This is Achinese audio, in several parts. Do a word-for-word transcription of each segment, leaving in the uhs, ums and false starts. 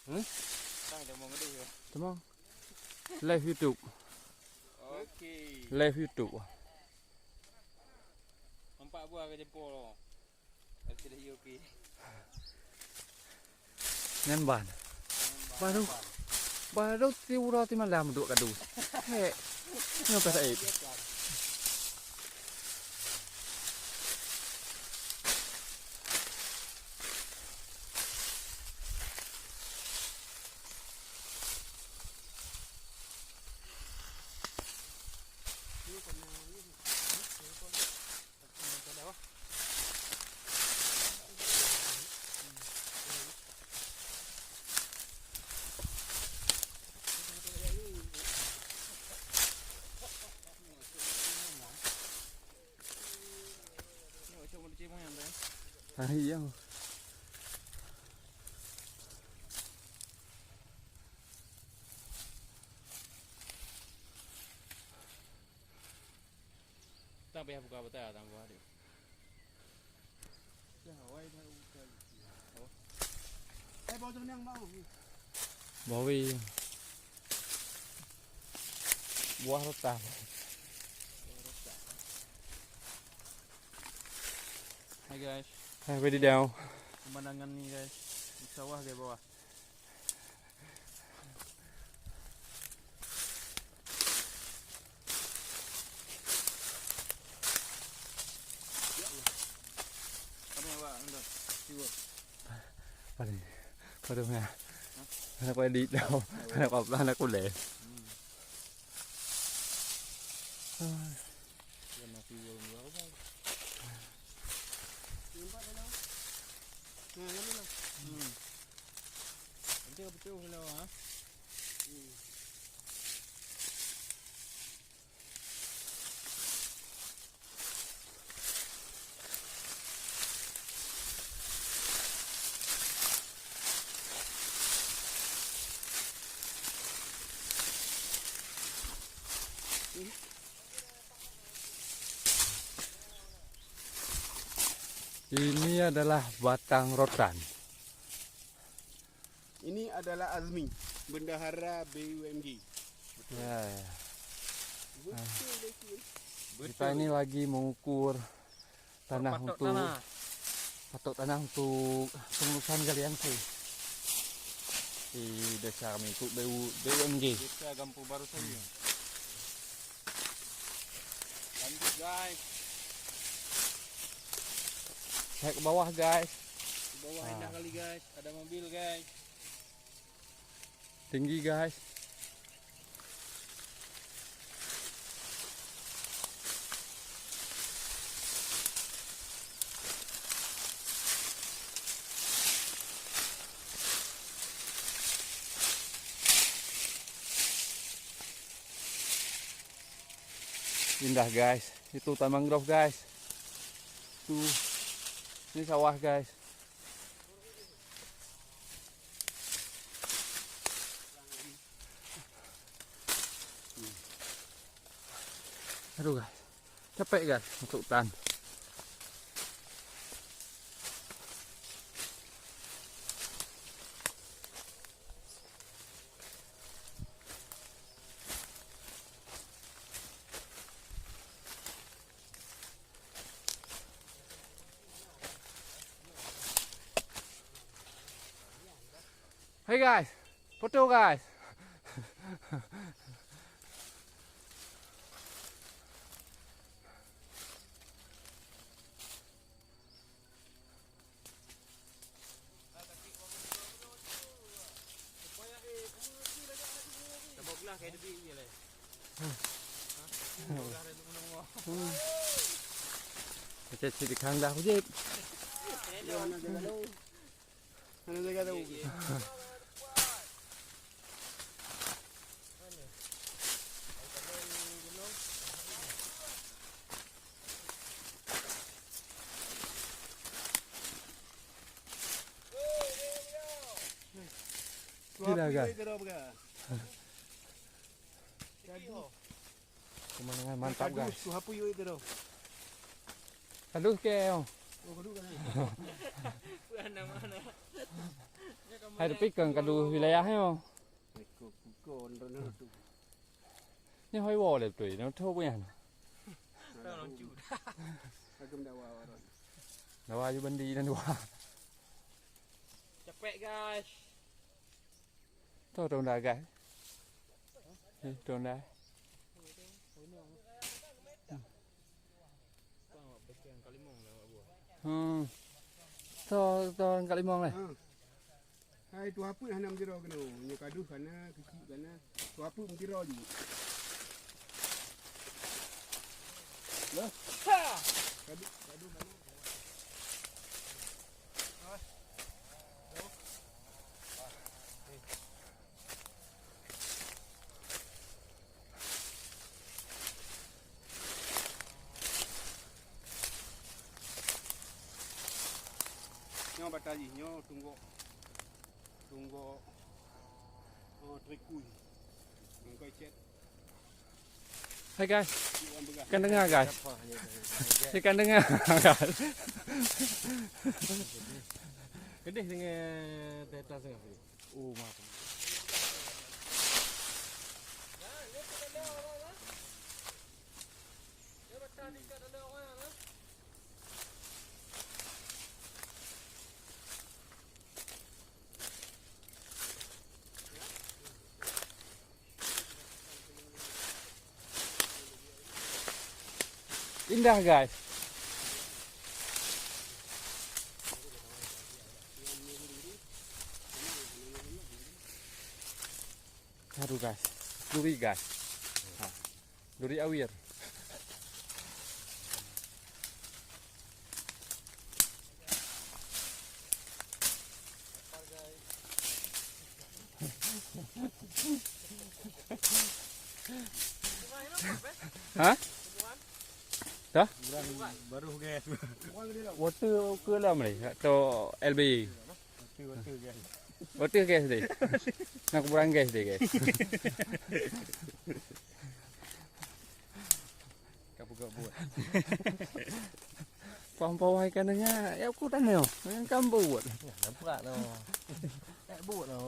Hmm? Sang dah mau ngedeh ya. Cuma live YouTube. Okey. Live YouTube. Nampak buah ke jempol. Nyan ban. Baru, baru tiura ti malam duek kadu. Hek. Nyoe ka Said. Ah, iya. Tang payah buka bata, tang buka deh. Bawi. Buah rotan. Hai guys. Hai, ready down. Pemandangan ni guys, di sawah di bawah. Paling, paling ya. Hah? Anak kau edit tau. Anak kau pelan aku leh. Hmm. Ah. Dia mati belum berapa? Nampak dah. Nah, lalu lah. Hmm. Nanti kau betul kalau ha. Hmm. Ini adalah batang rotan. Ini adalah Azmi, bendahara B U M G. Ya, ya. Betul, betul. Kita ini lagi mengukur tanah untuk, patok tanah untuk pengurusan galian sih. Di desa kami untuk B U, B U M G. Desa Gampong Baru Sayang. Lanjut, guys. Naik ke bawah, guys. Ke bawah indah kali, guys. Ada mobil, guys. Tinggi, guys. Indah, guys. Itu hutan mangrove, guys. Tuh. Ini sawah, guys. Aduh, guys. Capek, guys, masuk hutan. Hey guys, foto guys. Macam cik di kandang je. Hana jaga tu. Tidak, guys. Pemandangan mantap, guys. Aduh, ke, oh. Bukan nama-nama. Hai, tapi kan ka dua wilayah nyoe. Nyoe hai woe lé beutôi, nyoe tho peue nyan. Dawa aju bandi dan dua. Capek, guys. Tho, tho dah, guys. Eh, tho dah. Hmm. Tho, tho kat limong lé. Hai, tuha peuet hana meudiro keunoe. Nyoe kaduh kana, keuchik kana. Tuha peuet meudiro jih. Loh. Kaduh, kaduh kana. Nyoe bata jih, nyoe tunggok, tunggok, oh, trikui. Nyang koi cet. Hai guys, kan dengar guys. Saya kan dengar guys. Kedeh dengan tetas tengah. Oh, maaf. Indah, guys. Aduh, guys. Duri, guys. Ha. Duri awir. Ha? Dah? Baru gas. Water ke dalam ni? Atau L B? Water, water gas. Water gas deh. Nak kurang gas deh, guys. Ka peugah buet. Pawai-pawai ka deungoe, ya aku tanyong, ngon kambot. Ya, nampak tu. Eh, buet tu.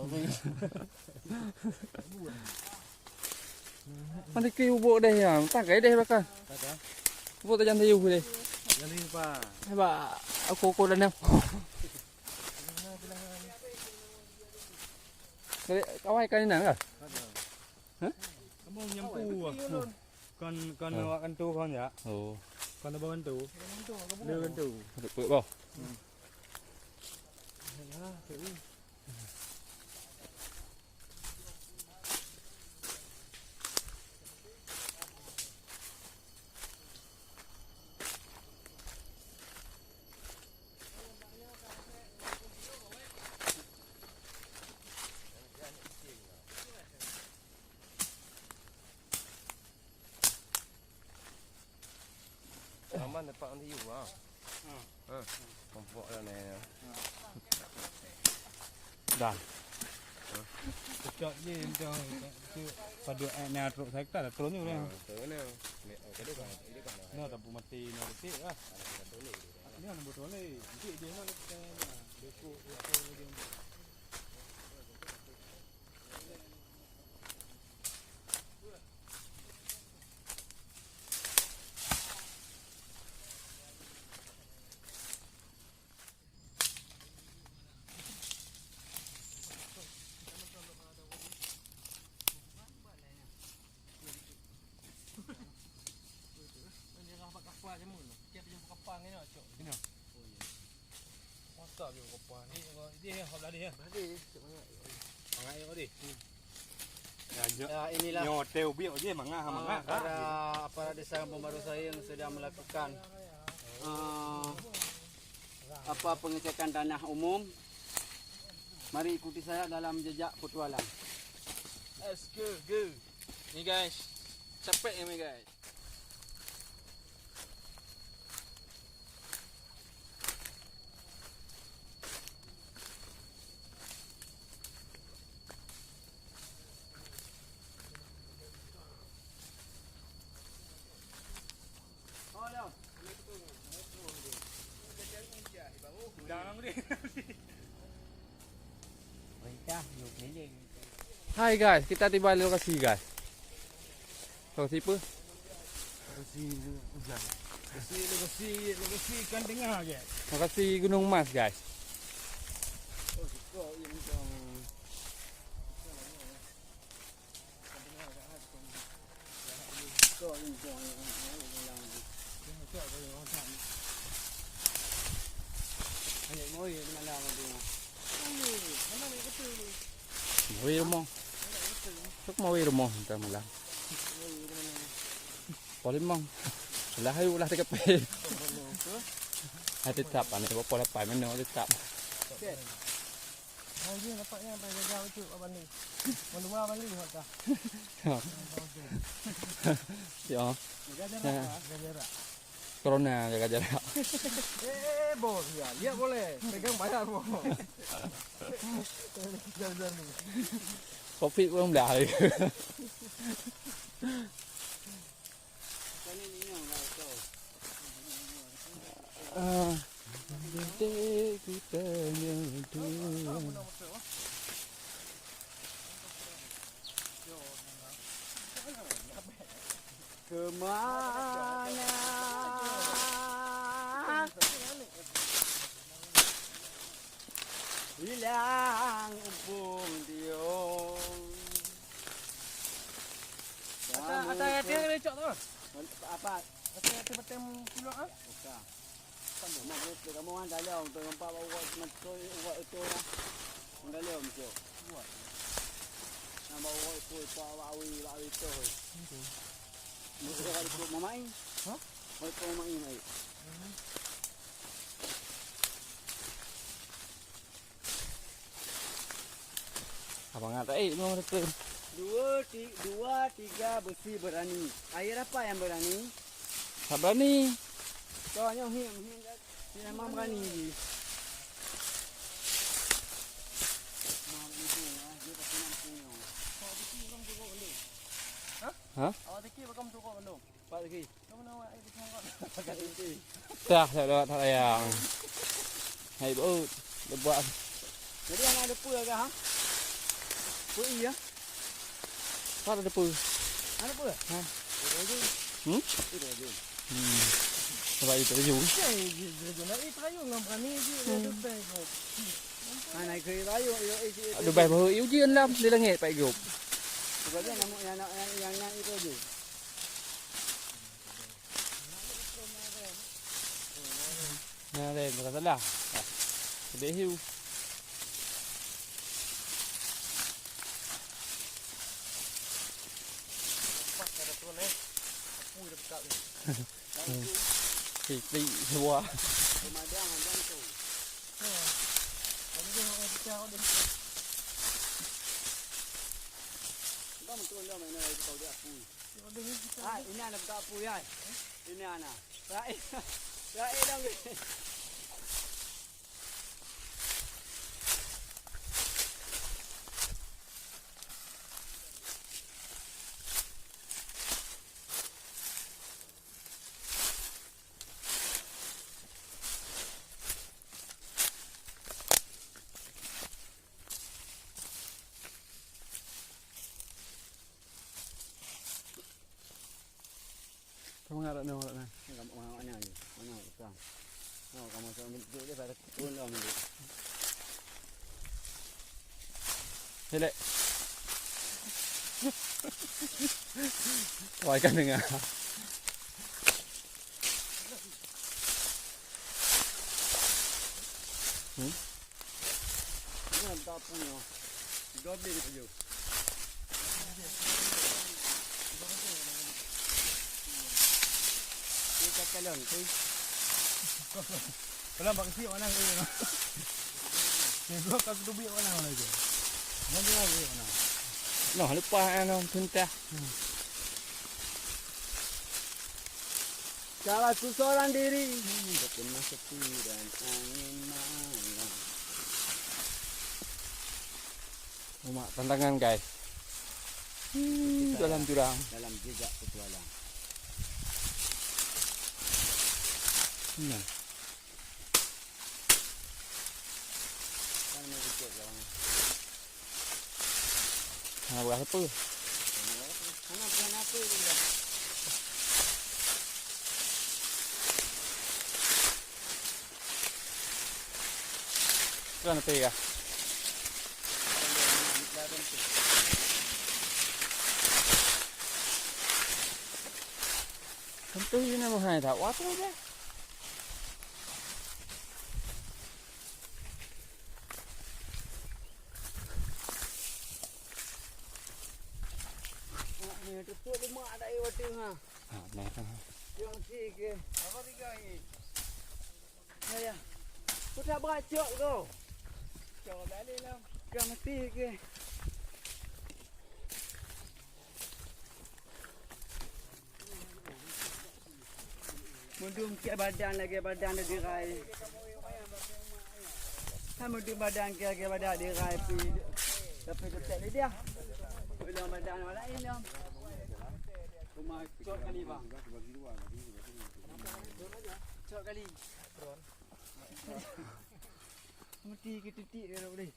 Mana kri bubuk deh ya, tak kai deh bakal. Bubuk tajan tayuh deh. Jadi apa? Hebat, aku aku tanyong. Kawai ka inan kah? Hah? Kamu nyampu. Kon, kon awak kantu kon ya? Oh. Kon abang kantu. Dia kantu. Ada kulit bawah. Hmm. Aman dapat orang tiu ah. Ha. Ha. Kompok dah ni. Dah. Cocok je macam tu. Pada anak truk saya tak ada turun ni. Ha, turun ni. Ni, oh, tadi kan, tadi kan. Nah, tapi mati ni detik lah. Ada turun ni. Ni ada botol ni. Nanti dia nak kita. Dia kok, dia kok dia. Inilah. Ya, inilah. Nyoe teu ubiek je, mangat, ah, mangat, para, para desa Kampung Baru Sayeng sedang melakukan, eh, apa, pengecekan tanah umum. Mari ikuti saya dalam jejak petualang. Let's go, go. Ni guys, capek ni guys. Hai guys, kita tiba di lokasi guys. Lokasi apa? Lokasi hujan. Lokasi, lokasi, lokasi ikan tengah guys. Lokasi Gunung Mas guys. Mawi rumoh. Sok mawi rumoh entah malam. Poh limong. Lah ayu lah teukepe. Hai tetap aneuk poh lapan meunoe tetap. Oh, ye, nampak nyan, pakai gagah bacut, Abang Li. Mandua Abang Li, hot dah. Ya. Jaga jarak, ah, jaga jarak. Corona jaga jarak. Eh, bos, ya, lihat boleh. Pegang bayar, bos. Jaga jarak. Covid pun dah. Ah, cantik kita nyodu. Kemana hilang ubung diong? Ata, ata, ata, ata, cok tu. Apa? Ata, ata, ata, pulang, ah? Bukan. Mak, kamoe kan dalam, tu nampak bak urat semeton, urat itu lah. Dalam tu. Nampak urat itu, itu awak awi, awak awi itu. Musuh kat itu, Mama Ing. Hah? Urat itu Mama Ing, ai. Abang nak tahi memang betul. Dua, ti-, dua, tiga, besi berani. Air apa yang berani? Tak berani. Kau hanya him, him dah. Dia memang berani. Mak ni tu, ah, dia tak kenal punya. Kau besi orang tu kau boleh. Hah? Hah? Awak tiki bakal tu kau belum? Pak lagi. Dah, dah, dah, tak payah. Hai, bau. Lebat. Jadi, anak ada pue kah, ha? Pue iya? Tak ada pue. Ada pue? Ha? Itu aja. Hmm? Itu aja. Hmm. Sebab itu aja. Eh, itu aja. Nak itu aja, ngam kami je. Hmm. Ada baik bahu ujian lah di langit, Pak Gop. Sebab dia nama yang, yang, yang, yang itu aja. Nah, lain, bukan salah. Ah, sedih you. Pas ada tu, eh. Aku dah buka ni. Sikit sebuah. Pemadam, pemadam tu. Oh. Ada dia orang pecah, ada. Bang, tu dah main air kau dia aku. Ah, ini anak budak apa ya? Ini anak. Raih. Raih dong. Kamu ngarap nang, ngarap nang. Kamu ngarap nang je. Mana tukang? Oh, kamu sama bentuk dia pada turun dah bentuk. Helek. Wah, ikan dengar. Hmm? Ini tak punya. Tiga belas saja. Ini kacalon tu. Kalau bak kecil mana ni? Ni gua kat tu biar mana mana je. Mana lagi mana? Noh, lepas, eh, noh, tuntah. Hmm. Kalau aku seorang diri, hmm, tak pernah sepi dan angin malam. Umak tantangan, guys. Hmm, dalam jurang. Dalam jejak petualang. Nah. Kan mau ikut orang. Ha, beurah sapeue? Hana beurah sapeue. Beurah sapeue kah? Keuntui jih na meuhai that, wah, tu aja. Ni teupuk lemak dak i watèe ha. Ha, nah. Yang si ke. Apa tiga ni? Saya. Ku tak bacok kau. Cok balik lah. Kau mati ke? Meudum keu badan lagèe badan dirai. Hai meudum badan keu lagèe badan dirai pi. Tapi detek lé dia. Ulang badan awak laén dia. Cuma cok kali bang. Cok kali. Mati ke titik dia boleh.